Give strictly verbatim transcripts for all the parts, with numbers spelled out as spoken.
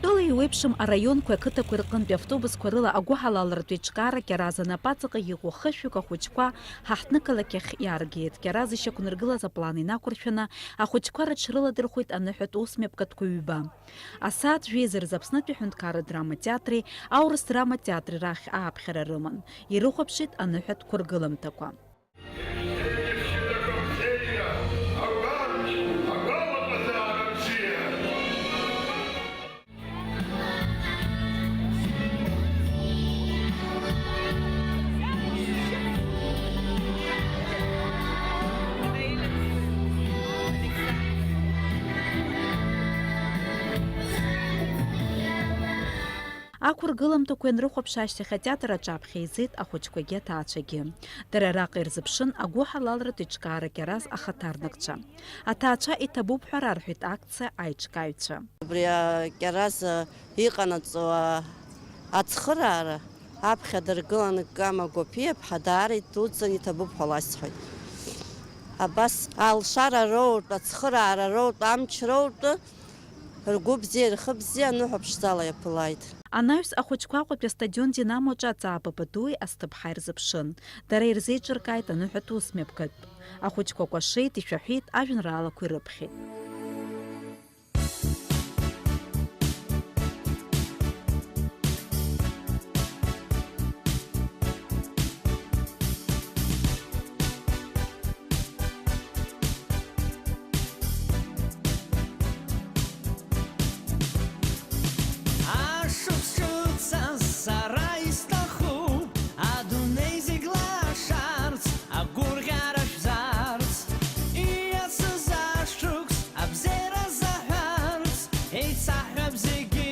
Тәыла еиуеиԥшым араионқәеи ақыҭақәеи рҟынтәи автобусқәа рыла агәыҳалалратә еиҿкаара Кьараз анапаҵаҟа иҟоу хышәҩык ахәыҷқәа ҳаҳҭнықалақь ахь иааргеит. Кьараз ишьақәнаргылаз аплан инақәыршәаны, ахәыҷқәа рыҽрыладырхәеит аныҳәатә усмҩаԥгатәқәа ҩба. Асааҭ жәеиза рзы Аԥснытәи аҳәынҭқарратә драматеатри аурыс драматеатри рахь ааԥхьара рыман. Ирыхәаԥшит аныҳәатә қәыргыламҭақәа. Ақәыргыламҭақәа ианрыхәаԥш ашьҭахь атеатр аҿаԥхьа еизеит ахәыҷқәагьы аҭаацәагьы. Дара араҟа ирзыԥшын агәыҳалалратә еиҿкаара Кьараз ахаҭарнакцәа. Аҭаацәа иҭабуп ҳәа рарҳәеит акциа аиҿкааҩцәа. Абри акьараз иҟанаҵо ацхыраара аԥхьа дыргыланы Кама Гәаԥиаԥҳа даара идуӡӡан иҭабуп ҳәа ласҳәоит. Абас алшара роутә, ацхыраара роутә, амч роутә, ргәы бзиа, рхы бзиа аныҳәа ԥшӡала иаԥылааит. Анаҩс ахәыҷқәа Аҟәатәи астадион Динамо аҿы аҵаа бабадуи асҭыԥҳаи рзыԥшын. Дара ирзеиҿыркааит аныҳәатә усмҩаԥгатә. Ахәыҷқәа кәашеит, ишәаҳәеит, ажәеинраалақәа ирыԥхьеит. Ашықәс ҿыц сара исҭахуп адунеи зегь лашарц, агәырӷьара шәзарц. Ииасыз ашықәс абзиара заҳәарц, еицаҳҳәап зегьы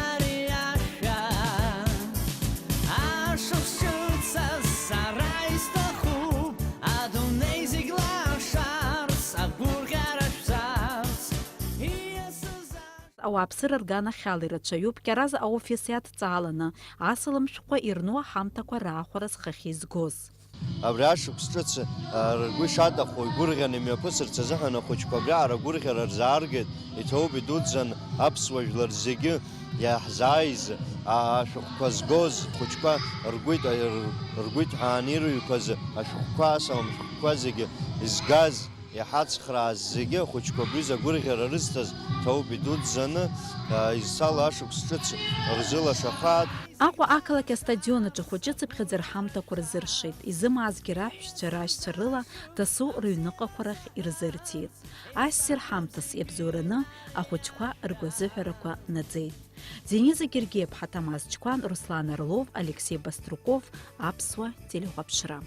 ари ашәа. Ашықәс ҿыц сара исҭахуп адунеи зегь лашарц, агәырӷьара шәзарц. Ииасыз ашықәс Ауааԥсыра рганахьала ирацәаҩуп Кьараз аофис иадҵааланы асалам шәҟәқәа ирну аҳамҭақәа раахәара зхахьы изгоз. Абри ашықәс ҿыц, а, ргәы ишаҭаху игәырӷьаны имҩаԥысырц азыҳәан ахәыҷқәа абриаҟара агәырӷьара рзааргеит, иҭоуп идуӡӡан аԥсуа жәлар зегьы иаҳзааиз, а, ашәҟәқәа згоз, ахәыҷқәа ргәы ит-, р-, ргәы иҭҳәааны ирыҩқәаз ашәҟәқәа, асалам шәҟәқәа зегьы изгаз, иҳацхрааз зегьы ахәыҷқәа абри зегь агәырӷьара рызҭаз ҭоуп идуӡӡаны, а, изцало ашықәс ҿыц рзылашахааит. Аҟәа ақалақь астадион аҿы хәыҷы-цыԥхьаӡа рҳамҭақәа рзыршеит, изымаазгьы раҳәшьцәа рашьцәа рыла дасу рыҩныҟақәа рахь ирзырҭеит. Ассир ҳамҭас иабзоураны ахәыҷқәа ргәазыҳәарақәа наӡеит. Дениза Гергиаԥҳа, Ҭамаз Чқәан, Руслан Орлов, Алексеи Баструков, Аԥсуа телехәаԥшра.